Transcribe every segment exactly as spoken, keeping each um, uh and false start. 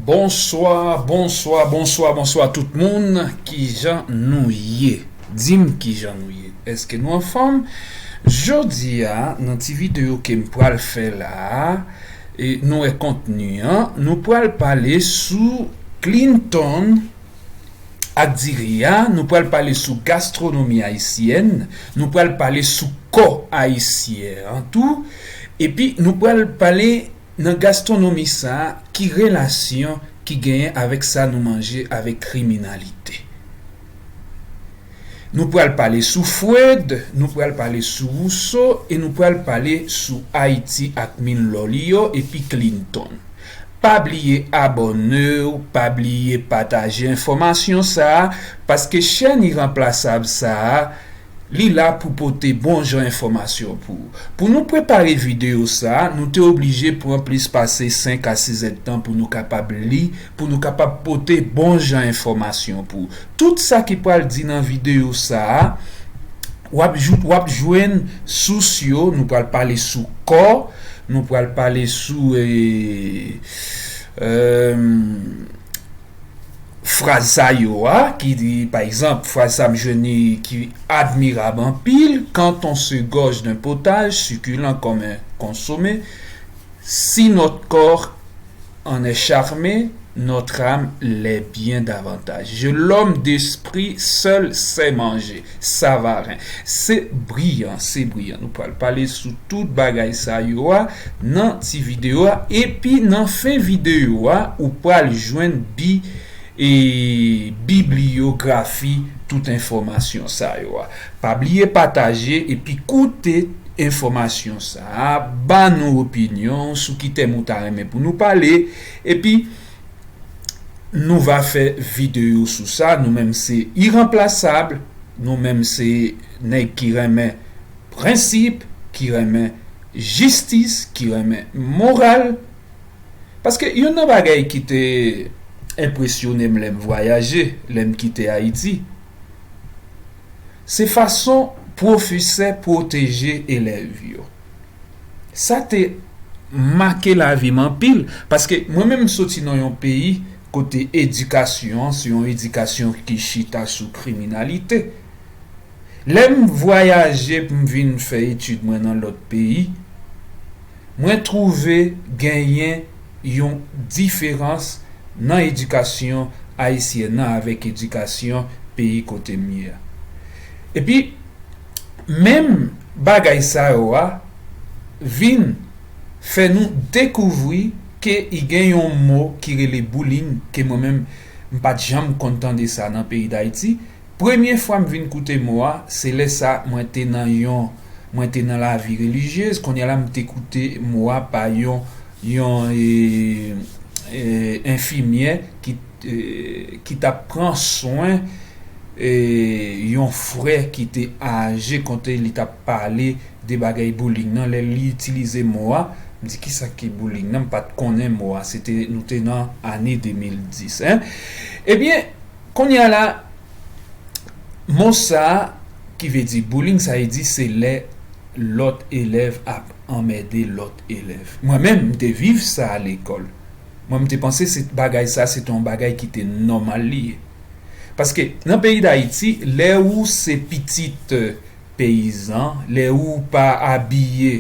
Bonswa, bonswa, bonswa, bonswa tout moun. Kijan nou ye? Di m kijan nou ye. Èske nou anfòm? Jodi a, nan ti videyo ke m pral fè la a, e nou wè kontni an, nou pral pale sou Clinton ak diri a, nou pral pale sou gastwonomi ayisyèn, nou pral pale sou kò ayisyen an tou, epi nou pral pale nan gastwonomi sa a, ki relasyon ki genyen avèk sa nou manje avèk kriminalite. Nou pral pale sou Freud, nou pral pale sou Rousseau e nou pral pale sou Ayiti ak mil lò li yo epi Clinton. Pa bliye abòne w, pa bliye pataje enfòmasyon sa a, paske chèn iranplasab sa a, li la pou pote bon jan enfòmasyon pou ou. Pou nou prepare videyo sa a, nou te oblije pran plis pase senk a sis èdtan pou nou kapab li, pou nou kapab pote bon jan enfòmasyon pou ou. Tout sa ki pral di nan videyo sa a, w ap jou-, w ap jwenn sous yo, nou pral pale sou kò, nou pral pale sou, e, e, fraz sa yo a, ki, pa egzanp, fraz sa m jwenn li ki admirab anpil: Quand on se gorge d'un potage succulent comme un consommé, si notre corps en est charmé, notre âme l'est bien davantage. Je, l'homme d'esprit seul sait manger. Savarin. Se briyan, se briyan. Nou pral pale sou tout bagay sa yo a nan ti videyo a. Epi nan fen videyo a, ou pral jwenn bi, e, bibliyografi tout enfòmasyon sa yo a. Pa bliye pataje epi koute enfòmasyon sa a, ba nou opinyon sou ki tèm ou ta renmen pou nou pale, epi nou va fè videyo sou sa. Nou menm se iranplasab, nou menm se nèg ki renmen prensip, ki renmen jistis, ki renmen moral. Paske youn nan bagay ki te enpresyone m lè m vwayaje, lè m kite Ayiti, se fason pwofesè pwoteje elèv yo. Sa te make lavi m anpil, paske mwen menm m soti nan yon peyi kote edikasyon an se yon edikasyon ki chita sou kriminalite. Lè m vwayaje pou m vin fè etid mwen nan lòt peyi, mwen twouve genyen yon diferans nan edikasyon ayisyèn nan avèk edikasyon peyi kote m ye a. Epi, menm bagay sa yo a vin fè nou dekouvri ke i gen yon mo ki rele bullying, ke mwen menm, m pa t janm konn tande sa nan peyi Dayiti. Premye fwa m vin koute mo a, se lè sa mwen te nan yon, mwen te nan lavi relijyez, kounye a la m te koute mo a pa yon, yon, e, e, enfimyè ki, e, ki t ap pran swen, e, yon frè ki te aje, kote li t ap pale de bagay bullying nan. Lè li itilize mo a, m di, "Kisa ki bullying nan?" M pa t konnen mo a. Se te, nou te nan ane de mil dis, en. Ebyen, kounye a la, mo sa a, ki vle di bullying, sa vle di se lè lòt elèv ap anmède lòt elèv. Mwen menm, m te viv sa lekòl. Mwen, m te panse se bagay sa, se te yon bagay ki te nòmal li ye. Paske nan peyi Dayiti, lè ou se pitit, e, peyizan, lè ou pa abiye,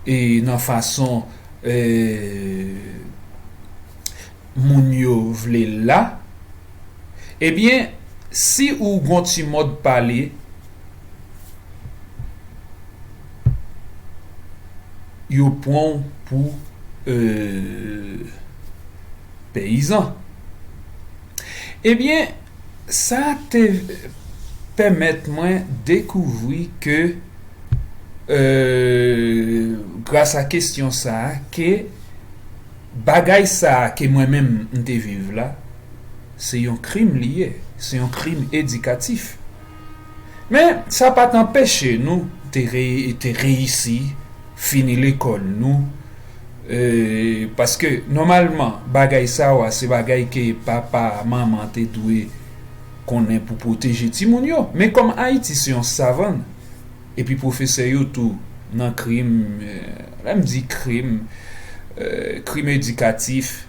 e, nan fason, e, moun yo vle l la, ebyen, si ou gon ti mòd pale, yo pran w pou, e, peyizan. Ebyen, sa te pèmèt mwen dekouvri ke, e, gras a kesyon sa a, ke bagay sa a ke mwen menm m te viv la, se yon krim li ye, se yon krim edikatif. Men, sa pa t anpeche nou te re-, te reyisi, fini lekòl nou, e, paske, nòmalman, bagay sa yo a, se bagay ke papa, manman te dwe konnen pou pwoteje timoun yo. Men kòm Ayiti se yon savann, epi pwofesè yo tou nan krim, e, lè m di krim, e, krim edikatif,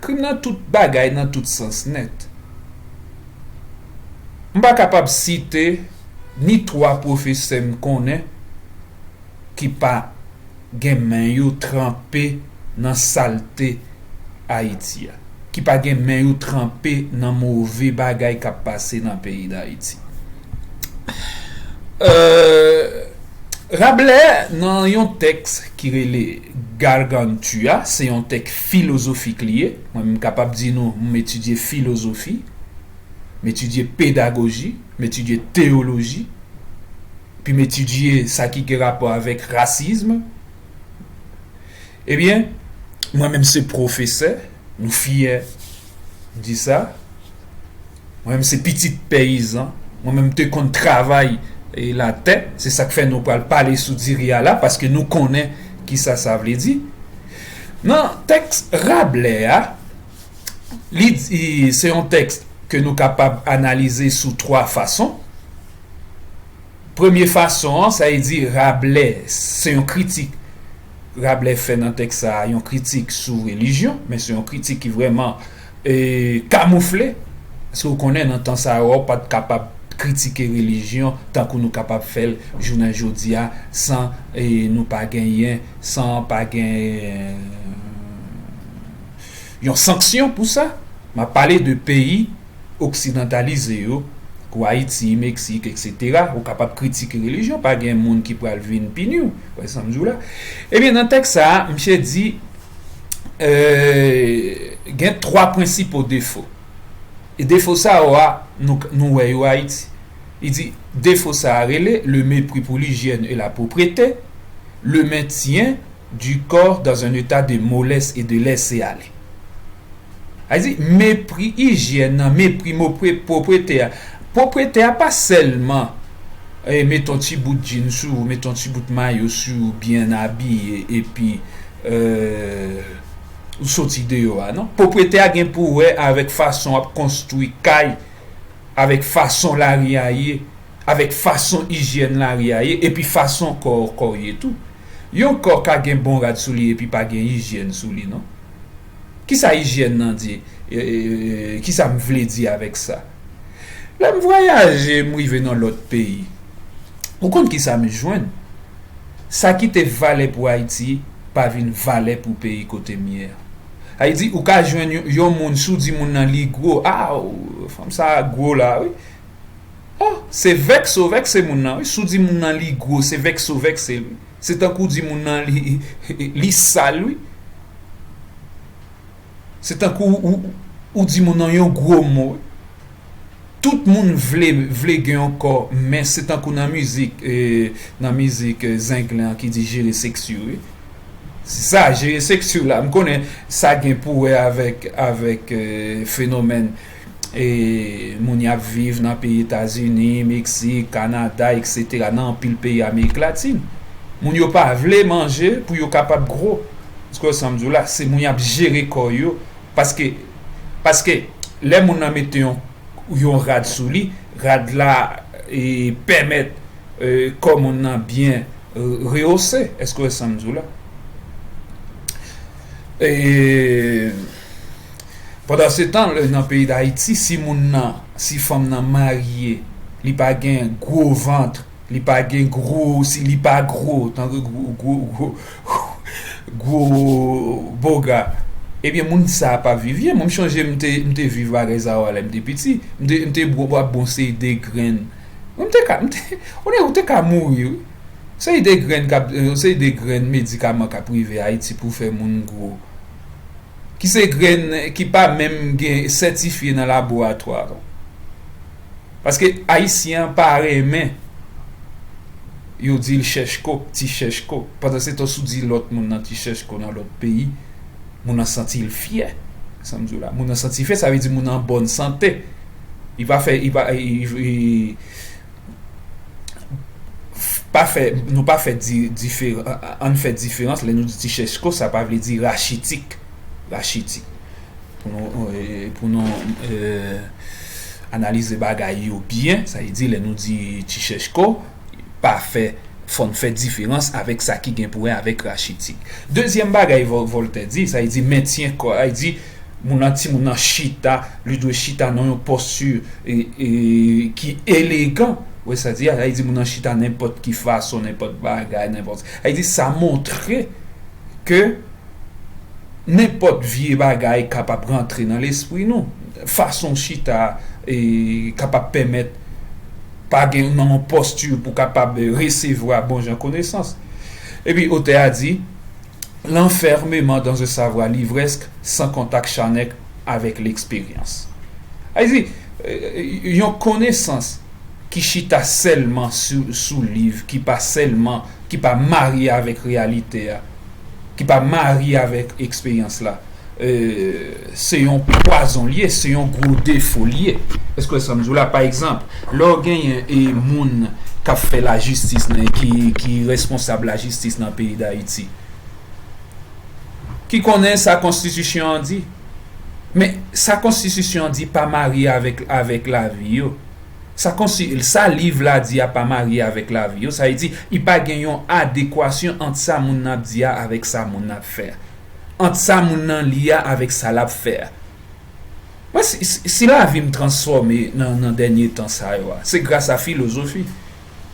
Krim nan tout bagay, nan tout sans nèt. M pa kapab site ni twa pwofesè m konnen ki pa gen men yo tranpe nan salte Ayiti a, ki pa gen men yo tranpe nan move bagay k ap pase nan peyi Dayiti. Euh, Rabelais, nan yon tèks ki rele Gargantua, se yon tèks filozofik li ye. Mwen, m kapab di nou, m etidye filozofi, m etidye pedagoji, m etidye teyoloji, pi m etidye sa ki gen rapò avèk rasism. Ebyen, mwen menm se pwofesè, nou fyè di sa. Mwen menm se pitit peyizan. Mwen menm te konn travay e latè. Se sa k fè nou pral pale sou diri a la, paske nou konnen ki sa sa vle di. Nan tèks Rabelais a, li di, se yon tèks ke nou kapab analize sou twa fason. Premye fason an, sa vle di Rabelais, se yon kritik. Rabelais fè nan tèks sa a yon kritik sou relijyon, men se yon kritik ki vrèman e, kamoufle. Paske w konnen, nan tan sa yo, w pa t kapab kritike relijyon tankou nou kapab fè l jounen jodi a, san e, nou pa genyen, san pa gen yon sanksyon pou sa. M ap pale de peyi oksidantalize yo, kou Ayiti, Meksik, etsetera. Ou kapab kritike relijyon, pa gen moun ki pral vin pini w. Wè sa m di w la? Ebyen, nan tèks sa a, misye di, euh, gen twa prensipo defo. E defo sa yo a, nou, nou wè yo Ayiti. Li di, defo sa a rele le mépris pour l'hygiène et la propreté, le maintien du corps dans un état de mollesse et de laisser-aller. Sa di, mepri ijyèn nan, mepri mo pre- pwoprete a. Pwoprete a pa sèlman e, met yon ti bout jean sou ou, met yon ti bout mayo sou ou, byen abiye, epi e, ou soti deyò a, non. Pwoprete a gen pou wè avèk fason w ap konstwi kay, avèk fason lari a ye, avèk fason ijyèn lari a ye, epi fason kò, kò w ye tou. Yon kò ka gen bon rad sou li epi pa gen ijyèn sou li, non. Kisa ijyèn nan di? E, e, e, kisa m vle di avèk sa? Lè m vwayaje, m rive nan lòt peyi. Ou konn kisa m jwenn? Sa ki te valè pou Ayiti pa vin valè pou peyi kote m ye a. Sa vle di, ou ka jwenn yon, yon moun, si w di moun nan li gwo, a, fanm sa a gwo la, wi. Oh, se vèkse w vèkse moun nan, wi. Si w di moun nan li gwo, se vèkse w vèkse l, wi. Se tankou w di moun nan li, li sal, wi. Se tankou ou, ou di moun nan yon gwo mo, wi. Tout moun vle, vle gen yon kò, men se tankou nan mizik, e, nan mizik e, Zenglen an ki di jere seksi w, wi. Se sa, jere seksi w la. M konnen sa gen pou wè avèk, avèk e, fenomèn e, moun y ap viv nan peyi Etazini, Meksik, Kanada, etsetera, nan anpil peyi Amerik Latin. Moun yo pa vle manje pou yo kapab gwo. Èske w wè sa m di w la? Se moun y ap jere kò yo. Paske, paske lè moun nan mete yon, yon rad sou li, rad la e, pèmèt e, kò moun nan byen e, rehose. Èske w wè sa m di w la? E, pandansetan, nan peyi Dayiti, si moun nan, si fanm nan marye, li pa gen gwo vant, li pa gen gwo, si li pa gwo, tankou gwo, gwo, gwo, gwo boga, ebyen, moun sa a p ap viv byen. Mwen, m chonje, m te, m te viv bagay sa yo a lè m te piti. M te, m te bwè, bwè bon seri de grenn. Mwen, m te ka, m te, ou te ka mouri, wi. Seri de grenn k ap, yon seri de grenn medikaman k ap rive Ayiti pou fè moun gwo. Ki se grenn ki pa menm gen sètifye nan laboratwa, non. Paske Ayisyen an pa renmen yo di l chèchko, ti chèchko. Pandansetan, si w di lòt moun nan ti chèchko nan lòt peyi, moun nan santi l fyè. Sa m di w la. Moun nan santi l fyè, sa vle di moun nan an bòn sante. Li pa fè, li pa, li, li, pa fè, nou pa fè di, diferan, ann fè diferans, lè nou di ti chèchko, sa pa vle di rachitik. Rachitik. Pou nou, e, pou nou e, analize bagay yo byen, sa vle di, lè nou di ti chèchko, pa fè, fò n fè diferans avèk sa ki gen pou wè avèk rachitik. Dezyèm bagay Vò- Voltè di, sa vle di mentyen kò, sa vle di Moun nan, timoun nan chita, li dwe chita nan yon pòsti e, e, ki elegan. Ou wè sa di a? Sa vle di moun nan chita nenpòt ki fason, nenpòt bagay, nenpòt. Sa vle di sa montre ke nenpòt vye bagay kapab rantre nan lespri nou. Fason w chita e kapab pèmèt pa gen nan yon pòsti pou kapab resevwa bon jan konesans. Epi otè a di, l'enfermement dans un savoir livresque sans contact charnel avec l'expérience. Sa vle di, yon konesans ki chita sèlman sou, sou liv, ki pa sèlman, ki pa marye avèk reyalite a, ki pa marye avèk eksperyans la, e, se yon pwazon l ye, se yon gwo defo l ye. Èske w wè sa m di w la? Pa egzanp, lè w genyen e moun k ap fè lajistis nan, ki, ki responsab lajistis nan peyi Dayiti, ki konnen sa konstitisyon an di. Men, sa konstitisyon an di pa marye avèk, avèk lavi yo. Sa konsti-, sa liv la di a pa marye avèk lavi yo. Sa vle di, li pa gen yon adekwasyon ant sa moun nan ap di a avèk sa moun nan ap fè a. Ant sa moun nan li a avèk sa l ap fè a. Mwen, si, si, si lavi m transfòme nan, nan dènye tan sa yo a, se gras a filozofi.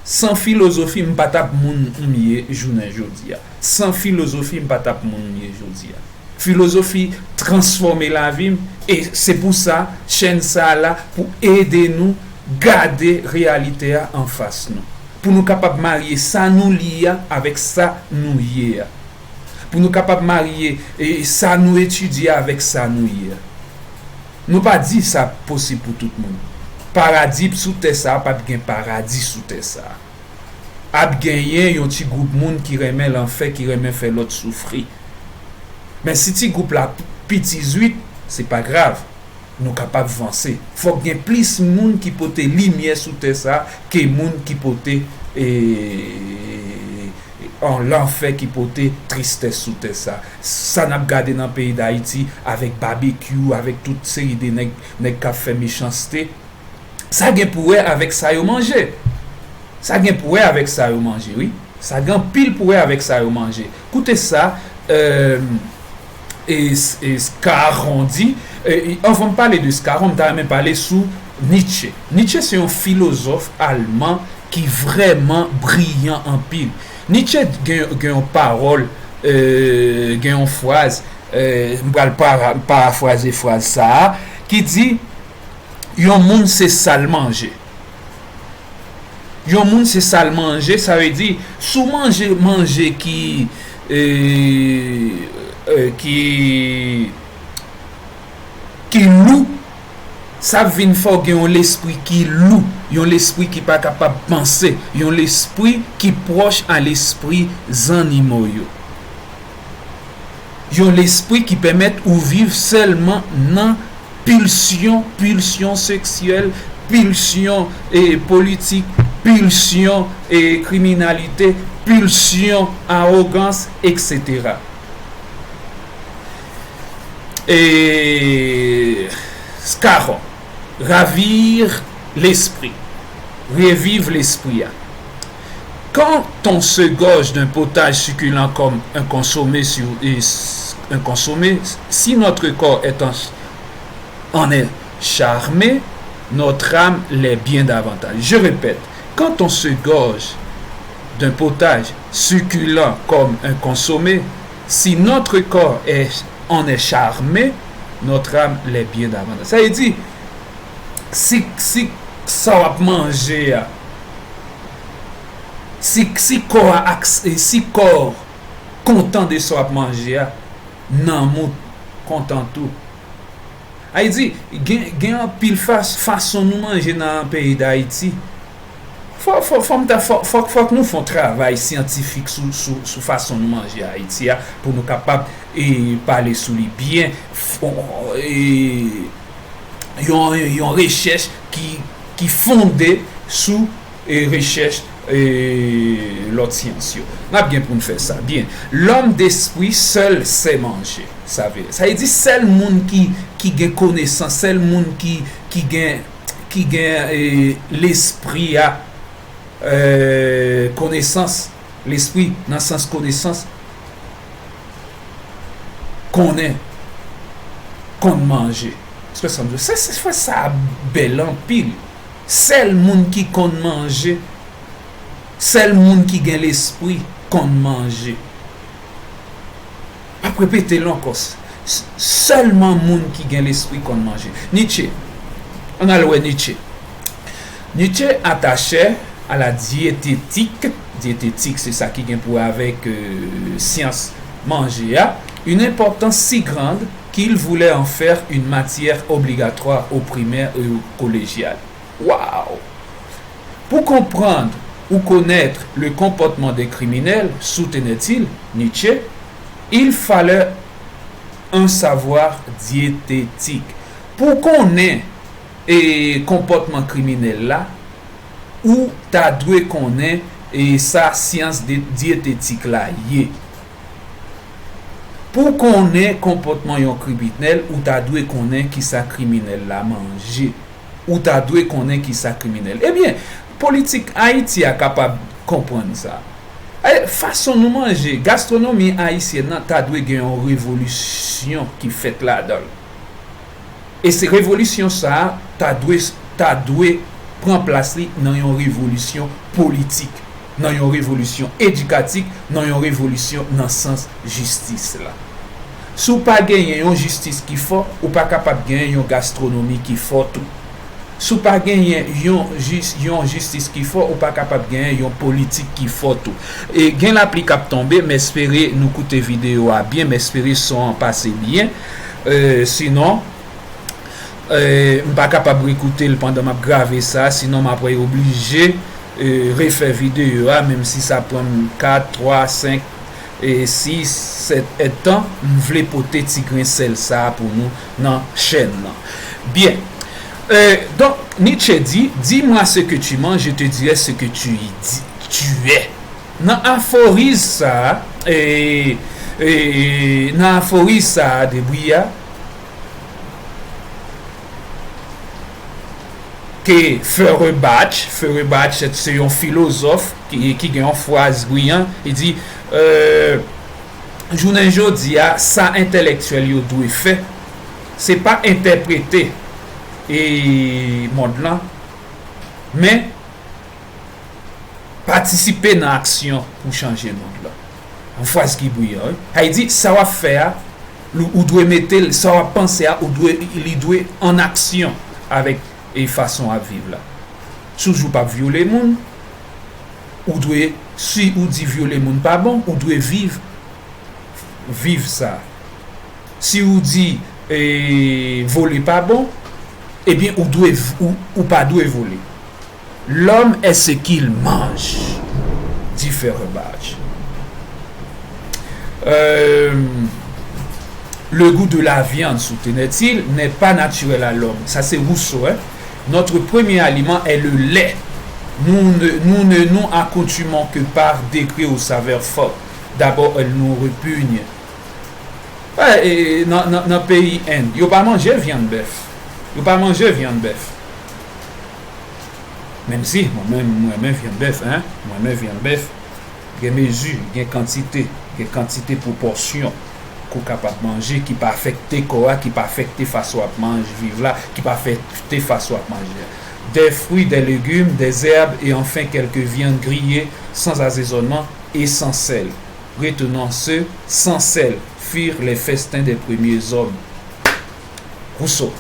San filozofi, m pa t ap moun m ye jounen jodi a. San filozofi, m pa t ap moun m ye jodi a. Filozofi transfòme lavi m, e se pou sa, chèn sa a la, pou ede nou gade reyalite a anfas nou. Pou nou kapab marye sa nou li a avèk sa nou ye a. Pou nou kapab marye, e, sa nou etidye avèk sa nou ye a. Nou pa di sa posib pou tout moun. Paradi sou tè sa a p ap gen paradi sou tè sa a. Ap genyen yon ti gwoup moun ki renmen lanfè, ki renmen fè lòt soufri. Men si ti gwoup la p-, piti zwit, se pa grav. Nou kapab vanse. Fòk gen plis moun ki pote limyè sou tè sa a ke moun ki pote, e, an lanfè, ki pote tristès sou tè sa a. Sa n ap gade nan peyi Dayiti avèk babekyou, avèk tout seri de nèg, nèg k ap fè mechanste, sa gen pou wè avèk sa yo manje. Sa gen pou wè avèk sa yo manje, wi. Sa gen anpil pou wè avèk sa yo manje. Koute sa, e, e, e Scarron di, e, e, anvan m pale de Scarron, m ta renmen pale sou Nietzsche. Nietzsche se yon filozòf alman ki vrèman briyan anpil. Nietzsche gen, gen yon pawòl, e, gen yon fraz, e, m pral para-, parafraze fraz sa a, ki di, yon moun se sa l manje. Yon moun se sa l manje, sa vle di, si w manje manje ki, e, e, ki, ki lou, sa ap vin fè w gen yon lespri ki lou, yon lespri ki pa kapab panse, yon lespri ki pwòch a lespri zannimo yo. Yon lespri ki pèmèt ou viv sèlman nan pilsyon, pilsyon seksyèl, pilsyon, e, politik, pilsyon, e, kriminalite, pilsyon awogans, etsetera. E, Scarron, ravir l'esprit, reviv lespri a. Quand on se gorge d'un potage succulent comme un consommé sur, et s-, un consommé, si notre corps est en, en est charmé, notre âme l'est bien davantage. Je répète, quand on se gorge d'un potage succulent comme un consommé, si notre corps est, en est charmé, notre âme l'est bien davantage. Sa vle di, si, si sa w ap manje a, si, si kò a ak, si kò kontan de sa w ap manje a, nanm ou kontan tou. Sa vle di, gen, gen anpil fas-, fason nou manje nan peyi Dayiti. Fò, fò, fò m ta, fò, fò, fòk nou fè yon travay syantifik sou, sou, sou fason nou manje Ayiti a, pou nou kapab, e, pale sou li byen, fò, e, yon, yon rechèch ki, ki fonde sou, e, rechèch, e, lòt syans yo. N ap gen pou n fè sa byen. L'homme d'esprit seul sait manger. Sa vle, sa vle di sèl moun ki, ki gen konesans, sèl moun ki, ki gen, ki gen, e, lespri a, e, konesans, lespri nan sans konesans, konnen konn manje. Èske sa, sa, sa, sa bèl anpil. Sèl moun ki konn manje, sèl moun ki gen lespri konn manje. M ap repete l ankò. S- Sèlman moun ki gen lespri konn manje. Nietzsche. Ann al wè Nietzsche. Nietzsche attachait à la diététique, diététique, c'est ça qui gen pou wè avec euh, science manger, hein, une importance si grande qu'il voulait en faire une matière obligatoire au primaire et au collégial. Wow! Pour comprendre ou connaître le comportement des criminels, soutenait-il, Nietzsche, il fallait un savoir diététique. Pou konnen e konpòtman kriminèl la, ou ta dwe konnen e sa syans de dyetetik la ye. Pou konnen konpòtman yon kriminèl, ou ta dwe konnen kisa kriminèl la manje. Ou ta dwe konnen kisa kriminèl. Ebyen, politik Ayiti a kapab konprann sa. E, fason nou manje, gastwonomi ayisyèn nan ta dwe gen yon revolisyon ki fèt ladan l. E se revolisyon sa a ta dwe, ta dwe pran plas li nan yon revolisyon politik, nan yon revolisyon edikatik, nan yon revolisyon nan sans jistis la. Si w pa genyen yon jistis ki fò, ou pa kapab genyen yon gastwonomi ki fò tou. Si w pa genyen yon jis, yon jistis ki fò, ou pa kapab genyen yon politik ki fò tou. E gen lapli k ap tonbe, m espere nou koute videyo a byen, m espere son an pase byen. E, sinon, e, m pa kapab rekoute l pandan m ap grave sa, sinon m ap oblije e, refè videyo a, menm si sa pran m kat, twa, senk, e, sis, sèt èdtan, m vle pote ti gren sèl sa a pou nou nan chèn nan. Byen. E, donk, Nietzsche di, dis-moi ce que tu manges, je te dirai ce que tu y dis, tu es. Nan aforiz sa a, e, e, nan aforiz sa a, Debria, ke Feuerbach, Feuerbach se yon filozòf ki, ki gen yon fraz briyan, li di, euh, jounen jodi a, sa entèlektyèl yo dwe fè, se pa entèprete e mond lan, men patisipe nan aksyon pou chanje mond lan. Yon fraz ki briyan, wi. Sa vle di, sa w ap fè a, ou dwe mete l, sa w ap panse a, ou dwe, li dwe an aksyon avèk e fason w ap viv la. Si w di w p ap vyole moun, ou dwe, si ou di vyole moun pa bon, ou dwe viv, viv sa. Si ou di e, vole pa bon, ebyen ou dwe, ou, ou pa dwe vole. L'homme est ce qu'il mange, dit Feuerbach. Euh, le goût de la viande, soutenait-il, n'est pas naturel à l'homme. Sa se Rousseau, hein. Notre premier aliment est le lait. Nous ne, nous ne nous accoutumons que par degré aux saveurs fortes. D'abord, elle nous répugne. E, e, nan, nan, nan peyi End, yo pa manje vyann bèf. Yo pa manje vyann bèf. Menm si, mwen menm, mwen renmen vyann bèf, en. Mwen renmen vyann bèf. Gen mezi, gen kantite, gen kantite pwopòsyon ke w kapab manje ki pa afekte kò a, ki pa afekte fason w ap manje, viv la, ki pa afekte fason w ap manje a. Des fruits, des légumes, des herbes et enfin quelques viandes grillées sans assaisonnement et sans sel. Retenons ce, sans sel firent les festins des premiers hommes. Rousseau.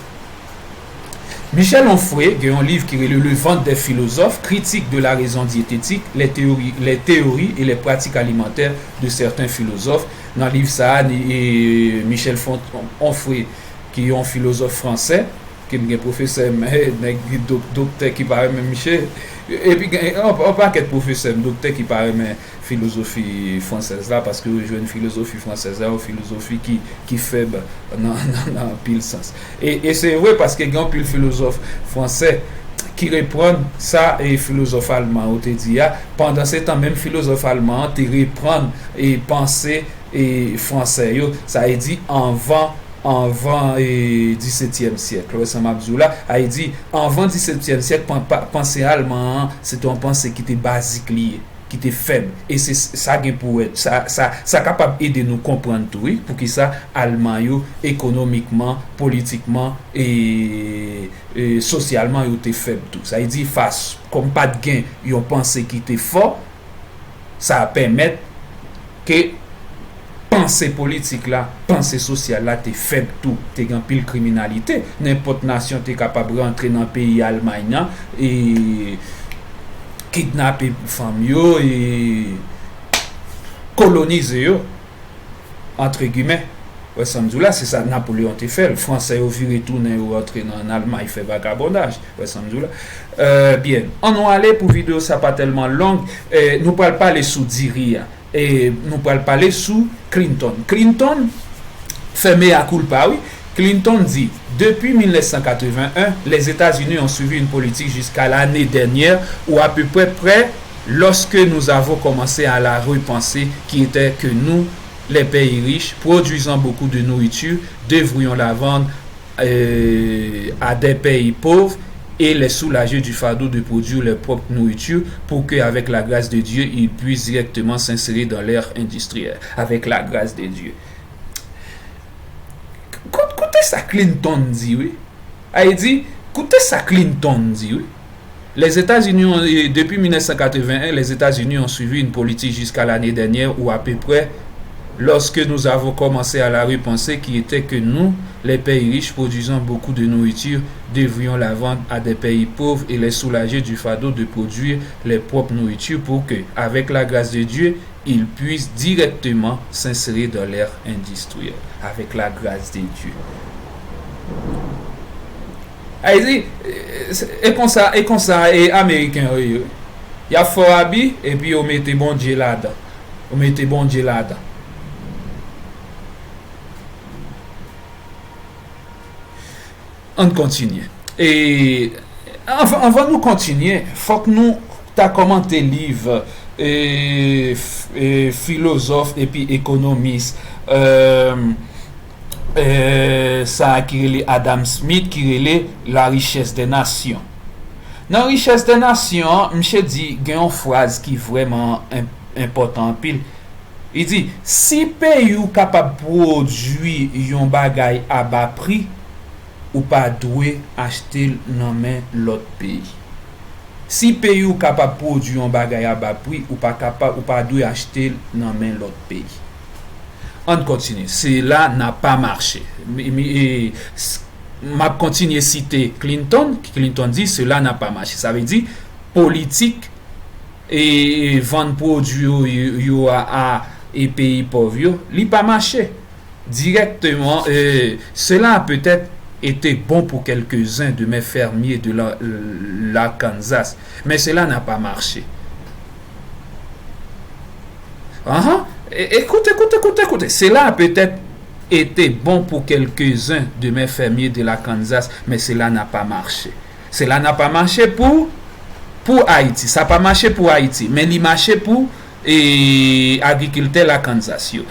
Michel Onfray gen yon liv ki rele Le ventre des philosophes, critique de la raison diététique, les théories, les théories et les pratiques alimentaires de certains philosophes. Nan liv sa a, ni, e, Michel Fon- Onfray, ki yon filozòf fransè, ke m gen pwofesè m, nèg dok- doktè ki pa renmen misye. Epi gen yon, yon pakèt pwofesè m, doktè ki pa renmen filozofi fransèz la, paske yo jwenn filozofi fransèz la, yon filozofi ki, ki fèb nan, nan, nan anpil sans. E, e se vre, paske gen anpil filozòf fransè ki reprann sa e filozòf alman yo te di a. Pandansetan, menm filozòf alman an te reprann e panse e fransè yo, sa vle di anvan, anvan e disetyèm syèk. Ou wè sa m ap di w la, sa vle di anvan disetyèm syèk, pan- pa- panse alman an, se te yon panse ki te bazik li ye, te fèb. E se sa gen pou wè, sa, sa, sa kapab ede nou konprann tou, wi, poukisa Alman yo, ekonomikman, politikman, e, e sosyalman, yo te fèb tou. Sa vle di, fas, kòm pa t gen yon panse ki te fò, sa pèmèt ke panse politik la, panse sosyal la te fèb tou. Te gen anpil kriminalite. Nenpòt nasyon te kapab rantre nan peyi Almay nan e kidnape fanm yo e kolonize yo, antre gimè. Wè sa m di w la, se sa Napoleon te fè l. Fransè yo vire tounen, yo rantre nan, nan Almay, fè vagabondaj. Wè sa m di w la. Euh, byen, ann nou ale pou videyo sa pa tèlman long. Euh, nou pral pale sou diri a. E nou pral pale sou Clinton. Clinton fè mea culpa, wi. Clinton di, depuis mille neuf cent quatre-vingt-un, les États-Unis ont suivi une politique jusqu'à l'année dernière où à peu près, près, lorsque nous avons commencé à la repenser, qui était que nous, les pays riches, produisant beaucoup de nourriture, devrions la vendre euh, à des pays pauvres et les soulager du fardeau de produire leur propre nourriture pour que, avec la grâce de Dieu, ils puissent directement s'insérer dans l'ère industrielle. Avec la grâce de Dieu. Koute sa Clinton di, wi. A, li di, koute sa Clinton di, wi. Les États-Unis ont, et depuis mille neuf cent quatre-vingt-un, les États-Unis ont suivi une politique jusqu'à l'année dernière où à peu près, lorsque nous avons commencé à la repenser, qui était que nous, les pays riches produisant beaucoup de nourriture, devrions la vendre à des pays pauvres et les soulager du fardeau de produire leur propre nourriture pour que, avec la grâce de Dieu, ils puissent directement s'insérer dans l'ère industrielle, avec la grâce de Dieu. Ayiti, e konsa, e konsa, e Ameriken yo ye. Y ap fè w abi, epi yo mete Bondye ladan. Yo mete Bondye ladan. Ann kontinye. E anvan, anvan nou kontinye, fòk nou ta kòmante liv e, e filozòf epi ekonomis e, e, sa a ki rele Adam Smith, ki rele La richesse des nations. Nan Richès dè Nasyon an, misye di gen yon fraz ki vrèman enpòtan anpil. Li di, si peyi w kapab pwodui yon bagay a ba pri, ou pa dwe achte l nan men lòt peyi. Si peyi w kapab pwodui yon bagay a ba pri, ou pa kapab, ou pa dwe achte l nan men lòt peyi. Ann kontinye. Cela n'a pas marché. M ap kontinye site Clinton. Clinton di, cela n'a pas marché. Sa vle di, politik e vann pwodui yo, yo a, a e peyi pòv yo, li pa mache. Directement, euh, cela a peut-être été bon pour quelques-uns de mes fermiers de la, l'Arkansas, mais cela n'a pas marché. Ahan. Écoutez, écoutez, écoutez, écoutez. Cela a peut-être été bon pour quelques-uns de mes fermiers de l'Arkansas, mais cela n'a pas marché. Cela n'a pas marché pour, pour Haïti. Sa pa mache pou Ayiti, men li mache pou e, agrikiltè Lakanzas yo.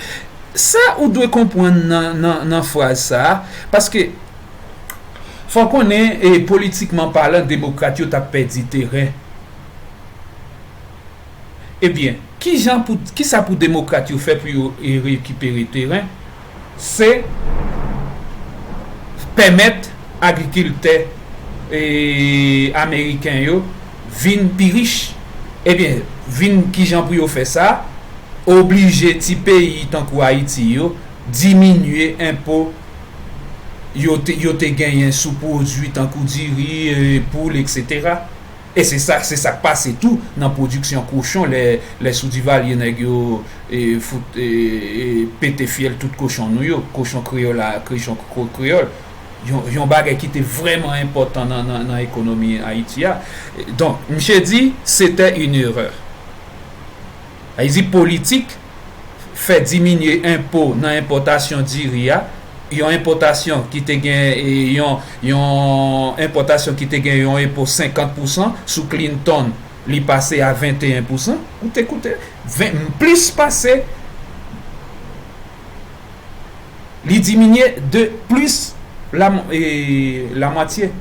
Sa ou dwe konprann nan, nan, nan fraz sa a, paske fò konnen e, politikman palan, demokrat yo t ap pèdi teren. Ebyen, kijan pou, kisa pou demokrat yo fè pou yo e, rekipere teren? Se pèmèt agrikiltè e, ameriken yo vin pi rich. Ebyen, vin kijan pou yo fè sa? Oblije ti peyi tankou Ayiti yo diminye enpo yo te, yo te genyen sou pwodui tankou diri, e, poul, etsetera. E se sa, se sa k pase tou nan pwodiksyon kochon, lè, lè sou Divalye nèg yo e, fout, e, e, pete fyèl tout kochon nou yo, kochon kreyòl la, kochon kre-, kreyòl. Yon, yon bagay ki te vrèman enpòtan nan, nan, nan ekonomi Ayiti a. Donk, misye di, c'était une erreur. Sa vle di politik fè diminye enpo nan enpòtasyon diri a, yon enpòtasyon ki te gen, e, yon, yon enpòtasyon ki te gen yon enpo senkant pousan, sou Clinton, li pase a venteyen pousan. Koute, koute, ven, plis pase, li diminye de plis la, e, lamwatye.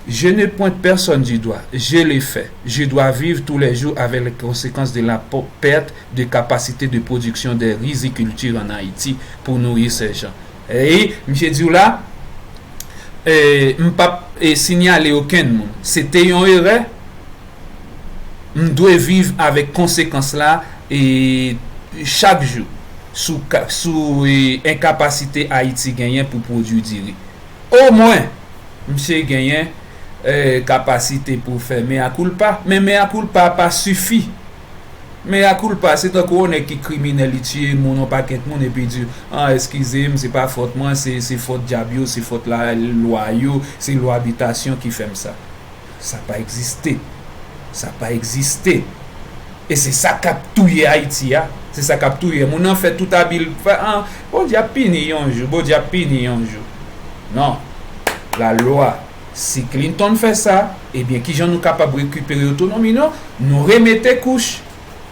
Je ne pointe personne du doigt, je l'ai fait. Je dois vivre tous les jours avec les conséquences de la po- perte de capacité de production des rizicultures en Haïti pour nourrir ces gens. E misye di w la, e, m p ap e, sinyale okenn moun. Se te yon erè, m dwe viv avèk konsekans la e chak jou sou, ka- sou e, enkapasite Ayiti genyen pou pwodui diri. Omwen, misye genyen e, kapasite pou fè mea culpa, men mea culpa pa sifi. Mea culpa, se tankou yon nèg ki kriminèl, li tiye moun, yon pakèt moun, epi di, ah, eskize m, se pa fòt mwen, se, se fòt dyab yo, se fòt lalwa yo, se lwa bitasyon ki fè m sa. Sa pa egziste. Sa pa egziste. E se sa k ap touye Ayiti a. Se sa k ap touye. Moun nan fè tout abi l fè an. Bondye ap pini yon jou. Bondye ap pini yon jou. Non. Lalwa. Si Clinton fè sa, ebyen, kijan nou kapab rekipere otonomi nou? Nou remete kouch,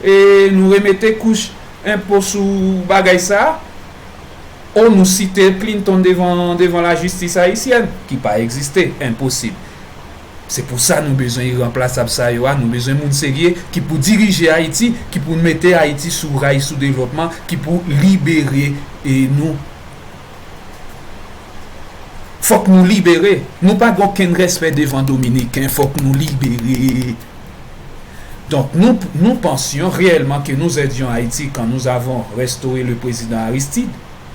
e nou remete kouch enpo sou bagay sa a? O nou site Clinton devan, devan lajistis ayisyèn, ki pa egziste, enposib. Se pou sa nou bezwen iranplasab sa yo a, nou bezwen moun serye ki pou dirije Ayiti, ki pou mete Ayiti sou ray, sou devlòpman, ki pou libere e nou. Fòk nou libere. Nou pa gen okenn respè devan Dominiken, fòk nou libere. Donc, nous, nous pensions réellement que nous aidions Haïti quand nous avons restauré le président Aristide.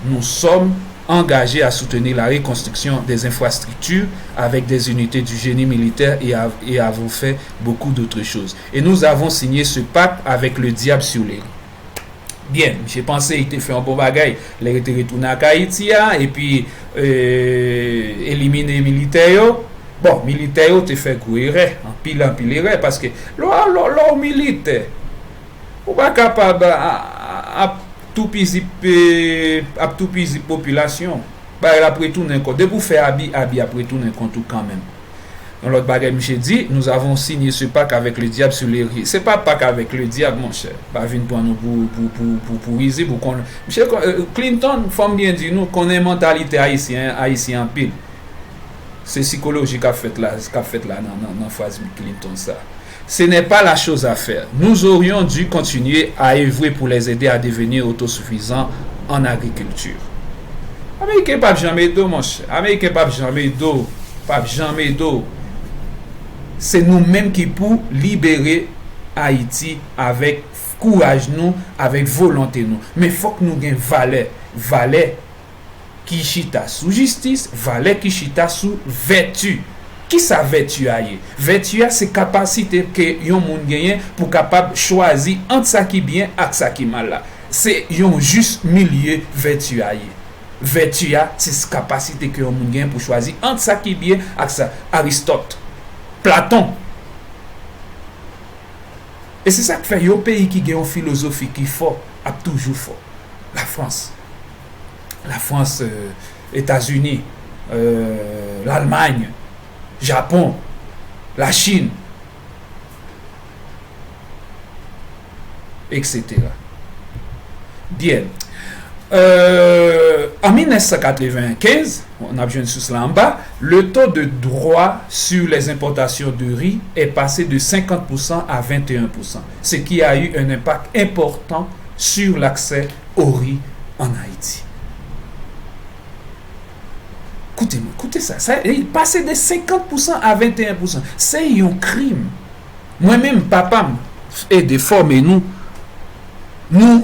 Nous sommes engagés à soutenir la reconstruction des infrastructures avec des unités du génie militaire et, à- et avons fait beaucoup d'autres choses. Et nous avons signé ce pacte avec le diable sur les ri. Byen, misye panse li te fè yon bon bagay lè li te retounen ak Ayiti a, epi e, elimine militè yo. Bon, militè yo te fè gwo erè, anpil, anpil erè, paske lè w, lè w, lè w militè, ou pa kapab a- a- ap toupizi, e, ap toupizi popilasyon. Bagay la ap retounen kont. Depi w fè abi, abi ap retounen kont ou kanmenm. Yon lòt bagay, misye di, nous avons signé ce pacte avec le diable sur les ri. Se pa pak avèk ledyab, monchè. Pa vin pran nou pou, pou, pou, pou, pou rizib. Ou konn, misye, kon- e, Clinton, fò m byen di nou, konnen mantalite ayisyen, ayisyen anpil. Se sikoloji k ap fèt la, k ap fèt la nan, nan, nan fraz Clinton sa. Ce n'est pas la chose à faire. Nous aurions dû continuer à œuvrer pour les aider à devenir autosuffisants en agriculture. Ameriken p ap janm ede w, monchè. Ameriken p ap janm ede w. P ap janm ede w. Se nou menm ki pou libere Ayiti avèk kouraj nou, avèk volonte nou. Men fòk nou gen valè. Valè ki chita sou jistis, valè ki chita sou vèti. Kisa vèti a ye? Vèti a se kapasite ke yon moun genyen pou kapab chwazi ant sa ki byen ak sa ki mal la. Se yon jis milye vèti a ye. Vèti a se kapasite ke yon moun genyen pou chwazi ant sa ki byen ak sa. Aristòt, Platon. E se sa k fè yon peyi ki gen yon filozofi ki fò ap toujou fò. Lafrans. Lafrans, e, Etazini, e, Lalmany, Japon, Lachin, etsetera. Byen. E, an mil nèf san katrevenkenz, n ap jwenn sous la anba, le taux de droit sur les importations de riz est passé de cinquante pour cent à vingt et un pour cent, ce qui a eu un impact important sur l'accès au riz en Haïti. Koute mwen, koute sa. Sa, li pase de senkant pousan a venteyen pousan. Se yon krim. Mwen menm, papa m ede fòme nou. Nou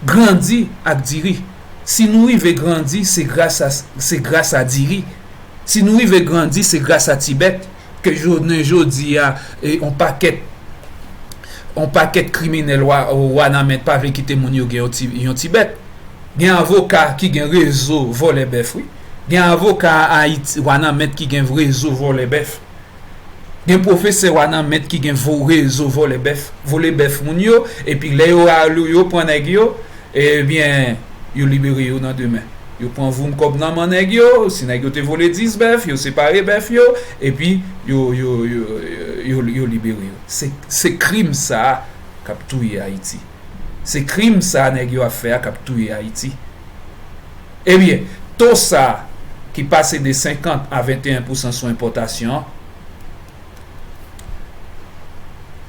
grandi ak diri. Si nou rive grandi, se gras a, se gras a diri. Si nou rive grandi, se gras a ti bèt. Ke jounen jodi a, e, on pakèt, on pakèt kriminèl wa, Wanament pa vle kite moun yo gen yon ti, yon ti bèt. Gen avoka ki gen rezo vòlè bèf, wi. Gen avoka Ayiti, Wanament ki gen rezo vòlè bèf. Gen pwofesè Wanament ki gen vo, rezo vòlè bèf, vòlè bèf moun yo, epi lè yo al, yo pran nèg yo, ebyen, yo libere yo nan demen. Yo pran voum kòb nan men nèg yo, si nèg yo te vòlè dis bèf, yo separe bèf yo, epi yo, yo, yo, yo, yo, yo libere yo. Se, se krim sa a k ap touye Ayiti. Se krim sa a nèg yo ap fè a k ap touye Ayiti. Ebyen, to sa a ki pase de senkant a venteyen pousan sou enpòtasyon an,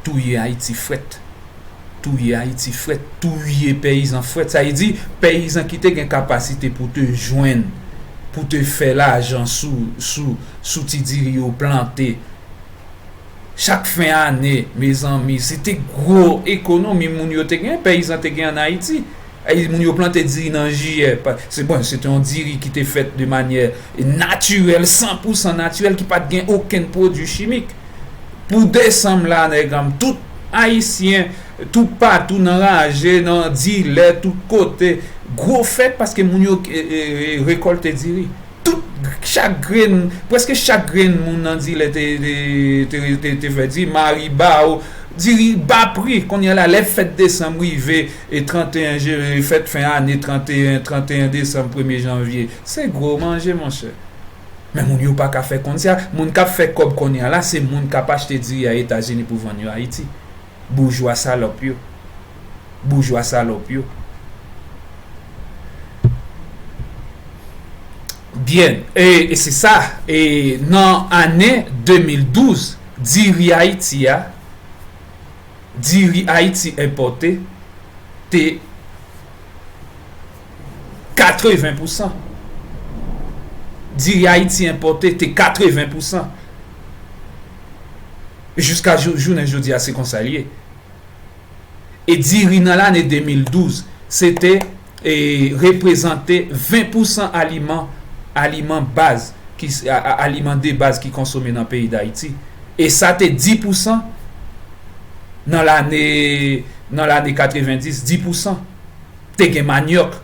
Touye Ayiti frèt. Touye Ayiti frèt. Touye peyizan frèt. Sa vle di, peyizan ki te gen kapasite pou te jwenn, pou te fè lajan sou, sou, sou ti diri yo plante. Chak fen ane, mezanmi, se te gwo ekonomi moun yo te gen, peyizan te gen ann Ayiti. Ay, moun yo plante diri nan jiyè. Pa- Se bon, se te yon diri ki te fèt de manyè natirèl, san pou san natirèl, ki pa t gen okenn pwodui chimik. Pou desanm la, nèg an m, tout Ayisyen, toupatou, nan raje, nan dilè, tout kote, gwo fèt paske moun yo e, e, e, rekòlte diri. Tout, chak grenn, prèske chak grenn moun nan dilè te, te, te, te, te fè diri, mari ba ou, diri ba pri. Kounye a la, lè fèt desanm rive, e tranteyen je-, fèt fen ane, tranteyen, tranteyen desanm, premye janvye, se gwo manje, monchè. Men moun yo pa ka fè konn sa. Moun k ap fè kòb kounye a la, se moun k ap achte diri a Etazini pou vann yo Ayiti. Boujwa salòp yo. Boujwa salòp yo. Byen, e, e se sa, e nan ane de mil douz, diri Ayiti a, diri Ayiti enpòte, te katreven pou san. Diri Ayiti enpòte te katreven pou san. Jiska jou, jounen jodi a, se konsa l ye. E diri nan lane de mil douz, se te, e, reprezante ven pou san aliman, aliman baz, ki, a, a, aliman de baz ki konsome nan peyi Dayiti. E sa te dis pou san nan lane, nan lane katrevendis, dis pou san. Te gen manyòk.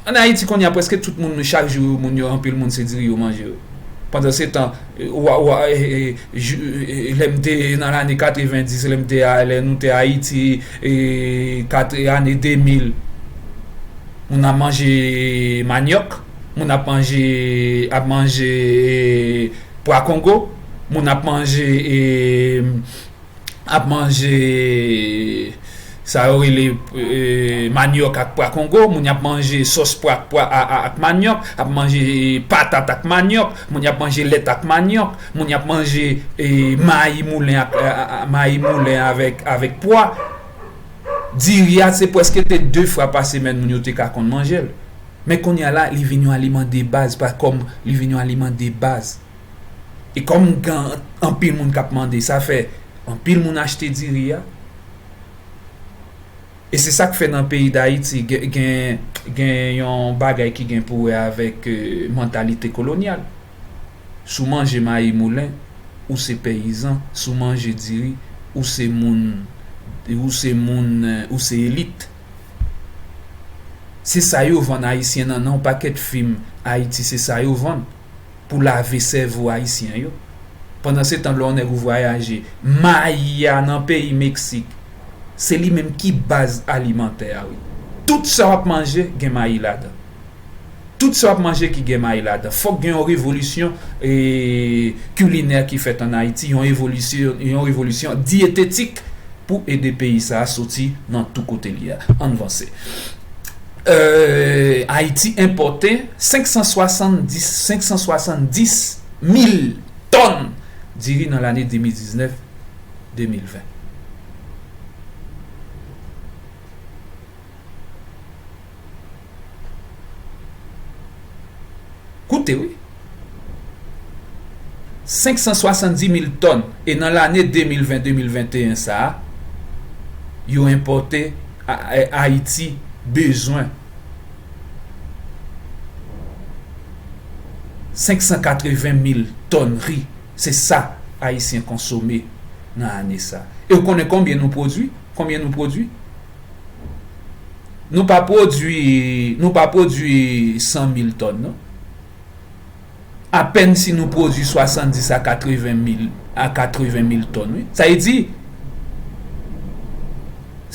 Ann Ayiti kounye a, prèske tout moun, chak jou, moun yo, anpil moun, se diri yo manje, wi. Pandansetan, wa, wa, e, e, jou, e, lè m te nan lane katrevendis, lè m te a, lè nou te Ayiti, e, kat, ane de mil, moun ap manje manyòk, moun ap manje, ap manje, e, pwa kongo, moun ap manje, e, ap manje sa yo rele, e, manyòk ak pwa kongo, moun y ap manje sòs pwa, pwa a, a, ak manyòk, ap manje patat ak manyòk, moun y ap manje lèt ak manyòk, moun y ap manje, e, mayi moulen ak, a, a, a, mayi moulen avèk, avèk pwa. Diri a, se prèske te de fwa pa semèn moun yo te ka konn manje l. Men kounye a la, li vin yon aliman de baz, pa kòm li vin yon aliman de baz. E kòm gen anpil moun k ap mande, sa fè anpil moun achte diri a. E se sa k fè nan peyi Dayiti gen, gen, gen yon bagay ki gen pou wè avèk, e, mantalite kolonyal. Si w manje mayi moulen, ou se peyizan. Si w manje diri, ou se moun, ou se moun, e, ou se elit. Se sa yo vann Ayisyen nan, nan yon pakèt fim Ayiti, se sa yo vann. Pou lave sèvo Ayisyen yo. Pandansetan, lè yon nèg ou vwayaje, mayi a nan peyi Meksik, se li menm ki baz alimantè a, wi. Tout sa w ap manje, gen mayi ladan. Tout sa w ap manje ki gen mayi ladan. Fòk gen yon revolisyon, e, kilinè ki fèt ann Ayiti, yon evolisyon, yon revolisyon dyetetik pou ede peyi sa a soti nan tou kote li a. Ann vanse. E, Ayiti enpòte senk san swasanndis, senk san swasanndis mil tòn diri nan lane de mil diznèf, de mil ven. Koute, wi. Senk san swasanndis mil tòn. E nan lane de mil ven, de mil venteyen sa a, yo enpòte, a, a, Ayiti bezwen senk san katreven mil tòn ri. Se sa Ayisyen konsome nan ane sa. E w konnen konbyen nou pwodui? Konbyen nou pwodui? Nou pa pwodui, nou pa pwodui san mil tòn, non. Apèn si nou pwodui swasanndis a katreven mil, a katreven mil tòn, wi. Sa vle di,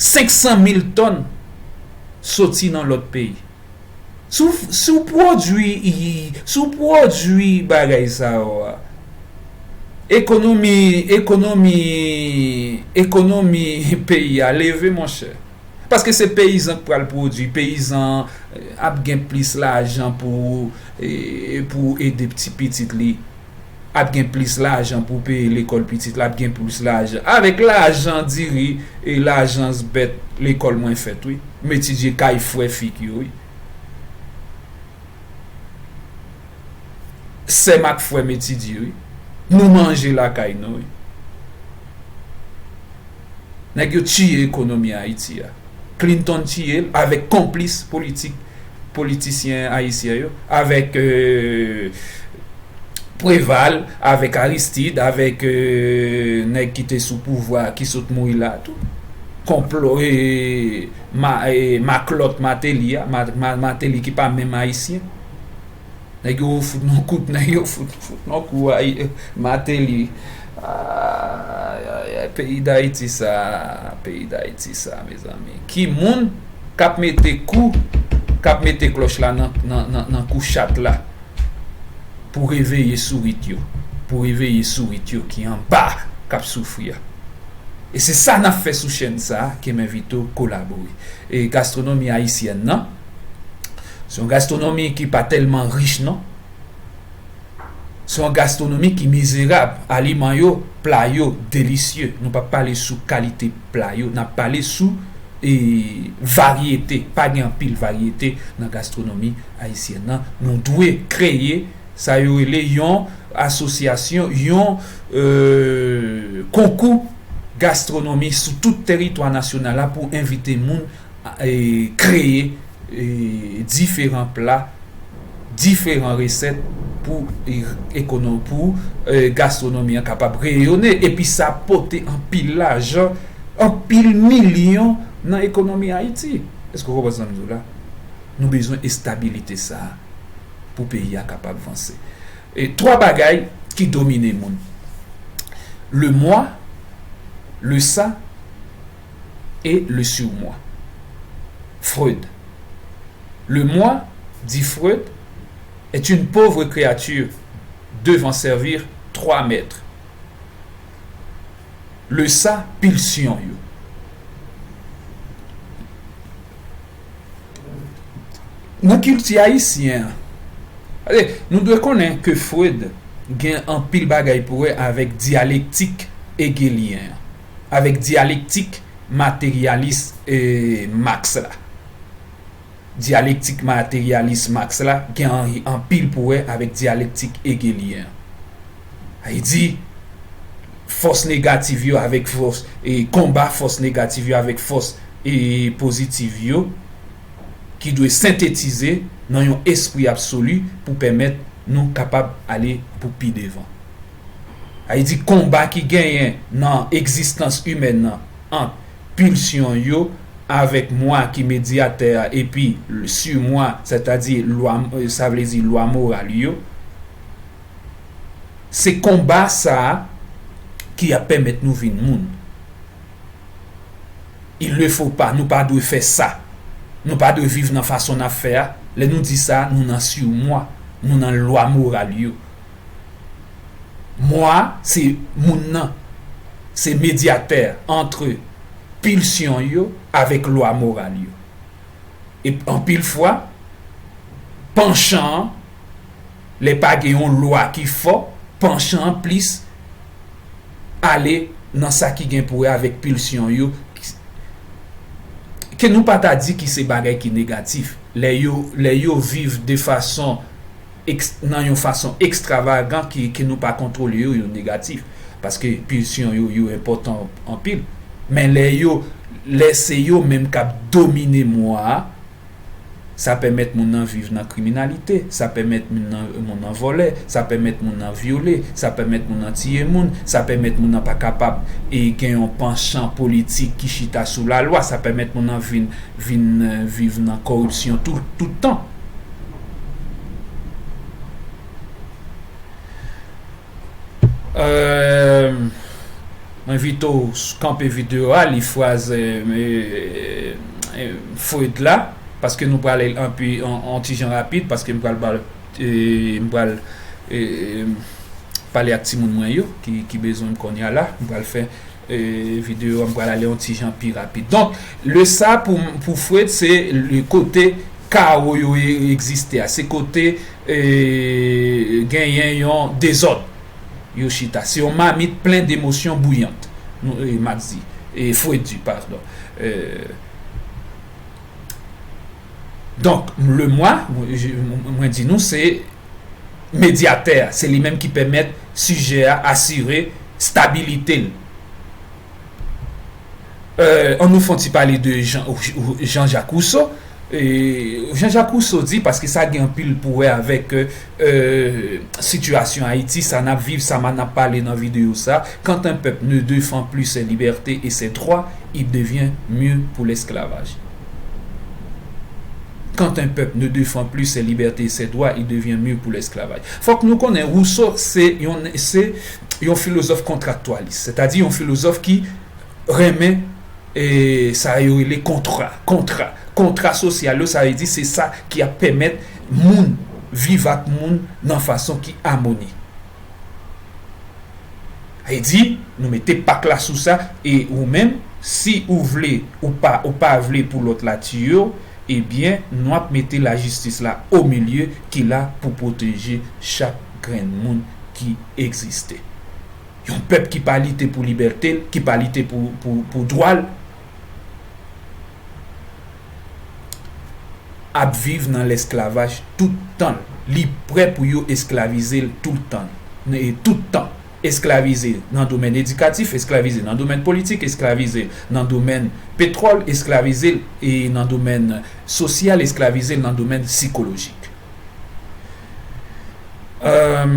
senk san mil tòn soti nan lòt peyi. Si w, si w pwodui, si w pwodui bagay sa yo a, ekonomi, ekonomi, ekonomi peyi a leve, monchè. Paske se peyizan k pral pwodui, peyizan, e, ap gen plis lajan pou, e, pou ede ti pitit li. Ap gen plis lajan pou peye lekòl pitit la, ap gen plis lajan. Avèk lajan diri e lajan bèt, lekòl mwen fèt, wi. M etidye kay frè fi k yo, wi. Sè m ak frè m etidye, wi. Nou manje lakay nou, wi. Nèg yo tiye ekonomi Ayiti a. Clinton tiye l avèk konplis politik, politisyen ayisyen yo, avèk, euh, Preval, avèk Aristide, avèk, euh, nèg ki te sou pouvwa a, ki sot mouri la tou. Konplo, e, ma, e, maklòt Mateli a, ma, ma, Mateli ki pa menm ayisyen. Nèg yo fout nou kout, nèg yo fout, fout nou kou a, Mateli. Ay, ay, ay, peyi Dayiti sa, peyi Dayiti sa, mezanmi. Ki moun k ap mete kou, k ap mete klòch la nan, nan, nan, nan kou chat la pou reveye sourit yo, pou reveye sourit yo ki anba, k ap soufri a. E se sa n ap fè sou chèn sa a, ke m envite w kolabore. E gastwonomi ayisyèn nan, se yon gastwonomi ki pa tèlman rich non. Se yon gastwonomi ki mizerab. Aliman yo, pla yo, delisye. Nou p ap pale sou kalite pla yo, n ap pale sou, e, varyete. Pa gen anpil varyete nan gastwonomi ayisyèn nan. Nou dwe kreye sa yo rele yon asosyasyon, yon, e, konkou gastwonomi sou tout teritwa nasyonal la pou envite moun, e, kreye, e, diferan pla, diferan resèt pou, e, ekono-, pou, e, gastwonomi an kapab reyone. Epi sa pote anpil lajan, anpil milyon nan ekonomi Ayiti. Èske w konprann sa m di w la? Nou bezwen estabilite sa a pou peyi a kapab vanse. E twa bagay ki domine moun. Le moi, le ça et le surmoi. Freud. Le moi, dit Freud, est une pauvre créature devant servir trois maîtres. Le ça, pilsyon yo. Nan kilti ayisyen an, nou dwe konnen ke Freud gen anpil bagay pou wè avèk dyalektik egelyen an, avèk dyalektik materyalis, e, Marx la. Dyalektik materyalis Marx la gen an-, anpil pou wè avèk dyalektik egelyen an. Sa vle di, fòs negatif yo avèk fòs, e, konba fòs negatif yo avèk fòs, e, pozitif yo, ki dwe sentetize nan yon espri absoli pou pèmèt nou kapab ale pou pi devan. Sa vle di, konba ki genyen nan egzistans imèn nan ant pilsyon yo avèk mwa ki medyatè a epi surmwa, sètadi lwa, sa vle di lwa moral yo, se konba sa a ki ap pèmèt nou vin moun. Il ne faut pas, nou pa dwe fè sa. Nou pa dwe viv nan fason n ap fè a. Lè nou di sa, nou nan surmwa, nou nan lwa moral yo. Mwa, se moun nan. Se medyatè ant pilsyon yo avèk lwa moral yo. E anpil fwa, panchan an, lè pa gen yon lwa ki fò, panchan an plis ale nan sa ki gen pou wè avèk pilsyon yo, ke nou pa ta di ki se bagay ki negatif. Lè yo, lè yo viv de fason eks-, nan yon fason ekstravagan ki, ke nou pa kontwole yo, yo negatif. Paske pilsyon yo, yo enpòtan anpil. Men lè yo, lè se yo menm k ap domine mwa a, sa pèmèt moun nan viv nan kriminalite, sa pèmèt moun nan, moun nan vòlè, sa pèmèt moun nan vyole, sa pèmèt moun nan tiye moun, sa pèmèt moun nan pa kapab, e, gen yon panchan politik ki chita sou lalwa, sa pèmèt moun nan vin, vin, e, viv nan kòripsyon tout, tout tan. Euh, mwen envite w s-, kanpe videyo a, li fraz, euh, euh, euh, Freud la, paske nou pral anpi, on, on ti jan rapid, paske m pral ba, euh, m pral, euh, pale ak timoun mwen yo, ki, ki bezwen m kounye a la. M pral fè, euh, videyo a, m pral ale on ti jan pi rapid. Donk, le ça pou, pou Freud, se le kote kawo yo e-, egziste a. Se kote, e, genyen yon dezòd. Yo chita. Se yon mamit plen demosyon bouyant. Nou, e, m ap di, e, fredi, padon. E, donk, lemwa, mwen, mwen di nou, se medyatè a, se li menm ki pèmèt sijè a asire stabilite l. Euh, ann nou fè yon ti pale de Jean, Jean-Jacques Rousseau. E Jean-Jacques Rousseau di, paske sa gen anpil pou wè avèk, euh, sitiyasyon Ayiti, sa n ap viv, sa m ap pale nan videyo sa, quand un peuple ne défend plus ses libertés et ses droits, il devient mieux pour l'esclavage. Quand un peuple ne défend plus ses libertés et ses droits, il devient mieux pour l'esclavage. Fòk nou konnen Rousseau se yon, se yon filozòf kontraktwalis, sètadi yon filozòf ki renmen, e, sa yo rele kontra, kontra, kontra sosyal yo, sa vle di se sa ki ap pèmèt moun viv ak moun nan fason ki amoni. Sa vle di, nou mete pak la sou sa, e ou menm, si ou vle, ou pa, ou pa vle pou lòt la tiye w, ebyen, nou ap mete lajistis la o milye ki la pou pwoteje chak grenn moun ki egziste. Yon pèp ki pa lite pou libète l, ki pa lite pou, pou, pou dwa l, ap viv nan lesklavaj tout tan l. Li prè pou yo esklavize l tout tan. E tout tan. Esklavize l nan domèn edikatif, esklavize l nan domèn politik, esklavize l nan domèn petwòl, esklavize l e nan domèn sosyal, esklavize l nan domèn sikolojik. Euh,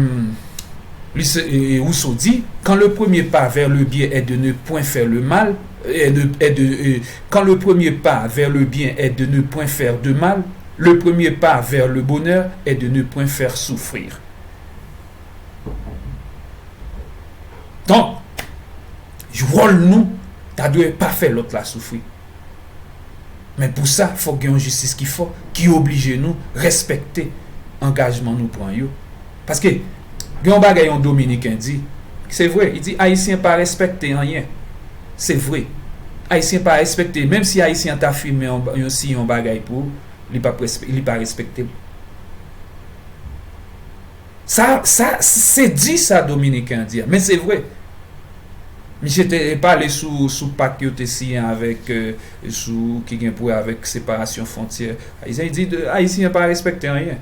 li se, e, e Rousseau di, quand le premier pas vers le bien est de ne point faire le mal, est de, est de, e, quand le premier pas vers le bien est de ne point faire de mal, le premier pas vers le bonheur est de ne point faire souffrir. Donk, wòl nou, ta dwe pa fè lòt la soufri. Men pou sa, fòk gen yon jistis ki fò, ki oblije nou respekte angajman nou pran yo. Paske, gen yon bagay yon Dominiken di, se vre, li di, Ayisyen pa respekte anyen. Se vre. Ayisyen pa respekte, menm si Ayisyen an ta fimen yon, yon, siyen yon bagay pou ou, li pa, li pa respekte l. Sa, sa, se di sa Dominiken an di a, men se vre. Misye te pale sou, sou pak yo te siyen avèk, euh, sou, ki gen pou wè avèk separasyon fwontyè. Ayisyen di, Ayisyen pa respekte anyen.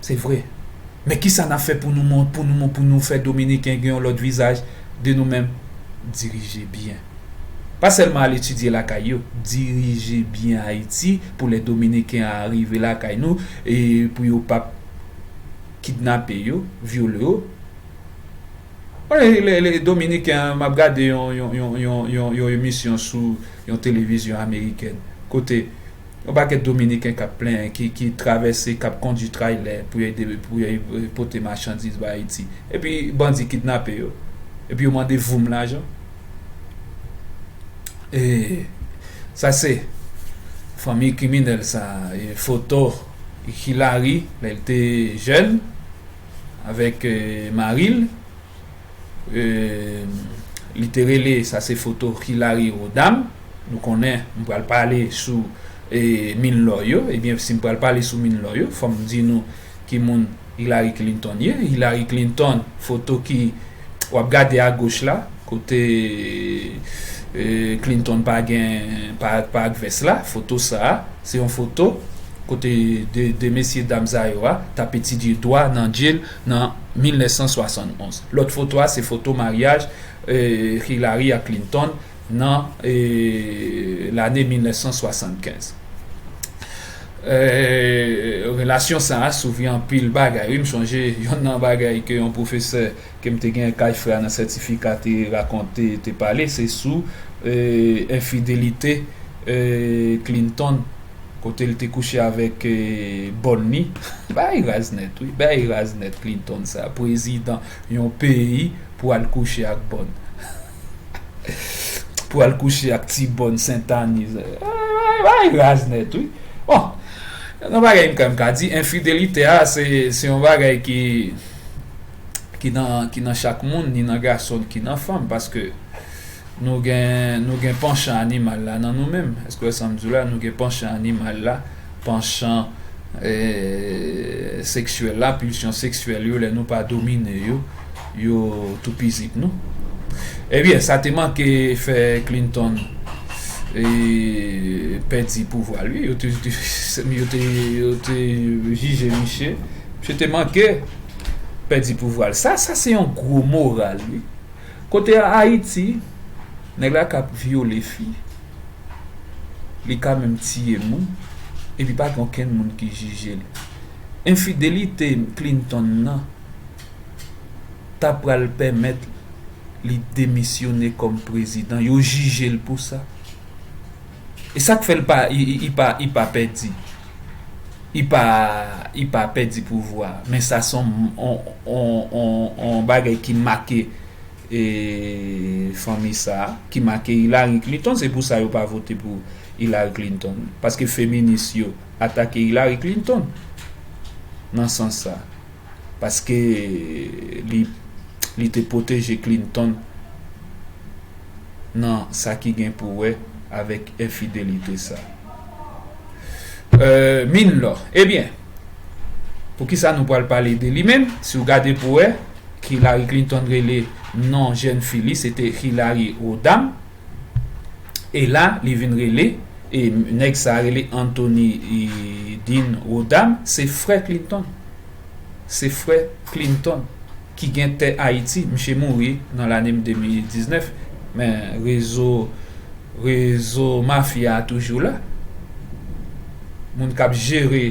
Se vre. Men kisa n ap fè pou nou, pou nou, pou nou fè Dominiken gen yon lòt vizaj de nou menm? Dirije byen. Pa sèlman al etidye lakay yo, dirije byen Ayiti pou lè Dominiken a rive lakay nou, e pou yo p ap kidnape yo, vyole yo. Wi, lè, lè Dominiken an, m ap gade yon, yon, yon, yon, yon, yon emisyon sou yon televizyon amerikèn, kote yon pakèt Dominiken k ap plenyen, ki, ki travèse, k ap kondui traylè pou y ede, pou y pote machandiz ba Ayiti. Epi bandi kidnape yo. Epi yo mande voum lajan. E sa se fanmi kriminèl sa, e foto Hillary, lè l te jèn, avèk, e, mari l. E, li te rele, sa se foto Hillary Rodham. Nou konnen, m pral pale sou, e, min lò yo. Ebyen, si m pral pale sou min lò yo, fò m di nou ki moun Hillary Clinton ye. Hillary Clinton, foto ki w ap gade agoch la, kote, e, Clinton pa gen, pa, pa ak vès la, foto sa a, se yon foto kote de, de mesye dam sa yo a t ap etidye dwa nan jail nan mil nèf san swasannonz. Lòt foto a, se foto maryaj, e, Hillary ak Clinton nan, e, lane mil nèf san swasannkenz. E, relasyon sa a souvri anpil bagay. Wi, m sonje yonn nan bagay ke yon pwofesè ke m te gen kay frè a nan sètifika te rakonte, te pale, se sou, e, enfidelite, e, Clinton, kote l te kouche avèk, e, bòn li. Bagay raz nèt, wi. Bagay raz nèt, Clinton sa. Prezidan yon peyi pou al kouche ak bòn. Pou al kouche ak ti bòn Sentaniz. Bagay, bagay raz nèt, wi. Bon, nan bagay m ka, m ka di, enfidelite a, se, se yon bagay ki, ki nan, ki nan chak moun, ni nan gason, ki nan fanm, paske nou gen, nou gen panchan animal la nan nou menm. Èske w wè sa m di w la? Nou gen panchan animal la, panchan, e, seksyèl la, pilsyon seksyèl yo, lè nou pa domine yo, yo toupizi nou. Ebyen, sa te manke fè Clinton e, pèdi pouvwa l, wi. Yo te, te, yo te, yo te jije misye. Misye te manke pèdi pouvwa l. Sa, sa se yon gwo moral, wi. Kote a Ayiti, nèg la ka vyole fi, li ka menm tiye moun, epi pa gen okenn moun ki jije l. Enfidelite Clinton nan ta pral pèmèt li demisyone kòm prezidan. Yo jije l pou sa. E sa k fè l pa, i, i, i pa, i pa pèdi. I pa, i pa pèdi pouvwa. Men sa se on, on, on, on, on bagay ki make e, fanmi sa a, ki make Hillary Clinton. Se pou sa yo pa vote pou Hillary Clinton. Paske feminis yo atake Hillary Clinton nan sans sa. Paske li, li te pwoteje Clinton nan sa ki gen pou wè avèk enfidelite sa. E, min lò. Ebyen, poukisa nou pral pale de li menm? Si w gade pou wè, Hillary Clinton rele non jèn fi li, se te Hillary Rodham. E la, li vin rele, e nèg sa rele Anthony, e, Dean Rodham, se frè Clinton. Se frè Clinton ki gen tè Ayiti. Misye mouri nan lane de mil diznèf, men rezo, rezo mafya a toujou la. Moun k ap jere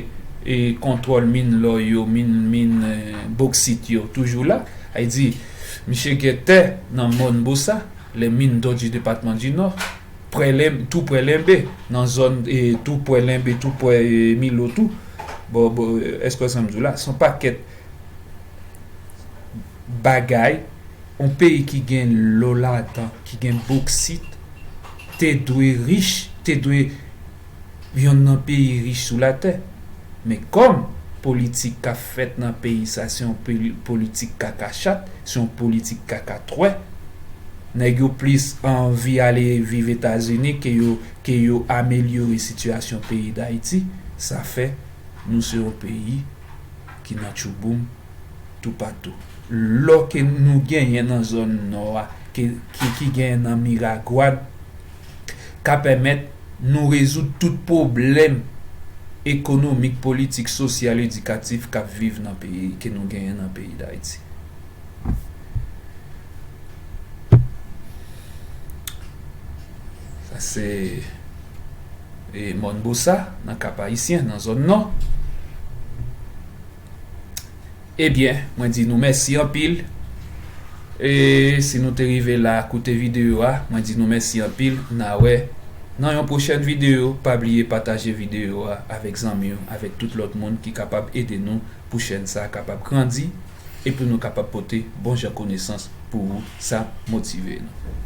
e kontwòl min lò yo, min, min, e, boksit yo, toujou la. Sa vle di, misye gen tè nan Mòn Bosa, les mines d'or du département du Nord, prè Len-, tou prè Lenbe, nan zòn, e, tou prè Lenbe, tou prè, e, Milo tou. Bon, bon, èske sa m di w la? Se yon pakèt bagay, yon peyi ki gen lò ladan, ki gen boksit, te dwe rich, te dwe yonn nan peyi rich sou latè. Men kòm politik k ap fèt nan peyi sa, se yon poli-, politik kaka chat, se yon politik kaka twè, nèg yo plis anvi ale viv Etazini ke yo, ke yo amelyore sitiyasyon peyi Dayiti. Sa fè nou se yon peyi ki nan tchouboum toupatou. Lò ke nou genyen nan zòn nò a, ke, ki, ki genyen nan Miragwàn, ka pèmèt nou rezoud tout pwoblèm ekonomik, politik, sosyal, edikatif k ap viv nan peyi, ke nou genyen nan peyi Dayiti. Sa se, e, Mòn Bosa, nan Kap Ayisyen, nan zòn nò. Ebyen, mwen di nou mèsi anpil. E si nou te rive la, koute videyo a, mwen di nou mèsi anpil. N a wè nan yon pwochèn videyo. Pa bliye pataje videyo a avèk zanmi w, avèk tout lòt moun ki kapab ede nou pou chèn sa a kapab grandi e pou nou kapab pote bon jan konesans pou ou. Sa motive nou.